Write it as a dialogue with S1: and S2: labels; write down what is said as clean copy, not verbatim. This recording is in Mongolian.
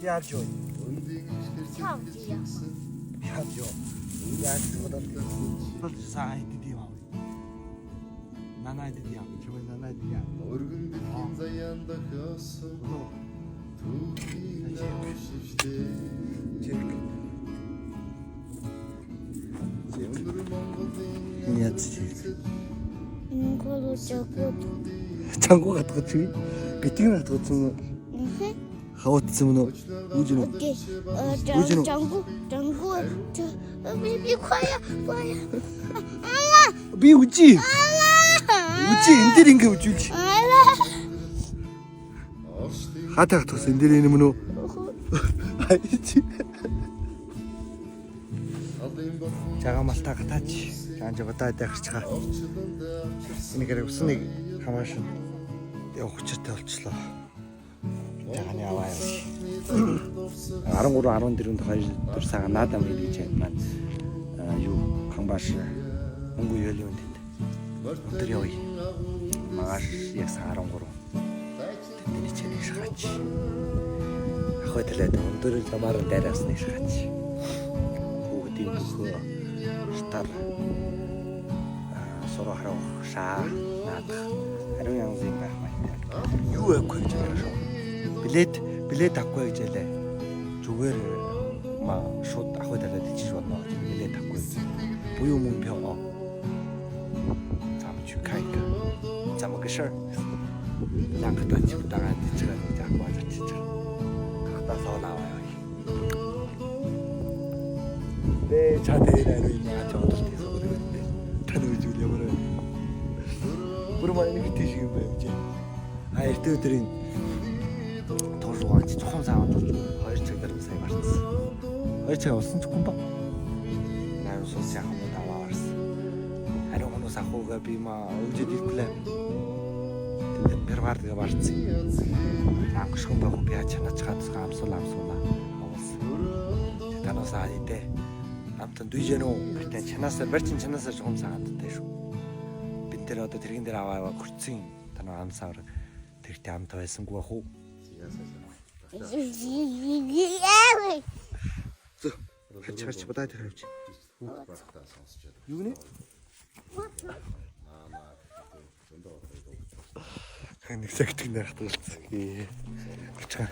S1: Яаж юу?
S2: 超级啊！
S1: Яаж юу? Яаж бодоод бол саа идэв юм аа. Нанаа идэв юм. Чимээ нанаа идэв юм.
S3: Өргөн дэлхийн заяанда хөөсөн түүхийн шиштэй.
S1: Чирк.
S3: Өндөр Монголын
S1: Яаж чирк?
S2: Монгол жогод.
S1: Чангу гатгаж чи. Битгий гатгаж юм уу? Хаваатсан юм уу? Үгүй юм уу?
S2: Окей.
S1: Үгүй юм.
S2: Жангу, жангу. Би би коя, коя.
S1: Би үжи. Үжи энэ дээр ингээ үжүүлж. Хатаа гатгаж энэ дээр юм уу? Айчи. Жага малтаа гатаач. Жаан жогдоо дайрч чага. Энэгээр усныг хамаашин явах учиртай болчлоо. Жаганы аваа явж. 13 14-нд 2 4 цаг наадам гэж байна маань юу ханбаш мөнгө юу юм тэнд. Өндөр явъя. Магаш яг сар 13. Тэндний чэнийг шахаач. Ах бай талаад өндөр замаар дээр авсныг шахаач. Хүүхдийн бөхөө штар суруу харах шаа наадах ариун янзын байх маягтай. Юу авахгүй гэж яриа шүү. Билет билет авахгүй гэж ялээ. Зүгээр ма шууд ах бай талаад ичиж бодно гэж билет авахгүй. Буюу мөн пёо. 咱们去看一看，怎么个事儿？两个短期不当然的车，你家挂着汽车，到时候拿完而已。네, 자대라로 있는 저도 계속 그러는데 다들 요즘 ямар бүр маань нэг тийш юм байна гэж. А эртний өдрийн туурван чи чухам савд 2 цаг дараа сая барцсан. 2 цаг болсон ч юм ба. Нарийн сус яах юм даваа барсан. Ариун хүмүүс ахууга би ма өвжөд ирэхлээ. Тэгээд бэрвар тэгээ барцсан. Ангишгэн байх би чанаач хадсгаа амсуул амсуула авуулсан. Танаас идэ. Амтан дүйжэнүү битэн чанаасаа барчин чанаасаа чухам сагаадтай шүү. Бид тэр одоо тэрэгэн дээр аваа аваа гөрцөн танаа амсаар тэрэгтэй амт байсангүй бах уу? Хач хач бодаа тэр авч.
S3: Хүүхд багтаа сонсч байдаг.
S1: Юу нэ?
S3: Наа зөндөө одоо
S1: Нэг цагт нэр хатгалцсан. Авчгаа.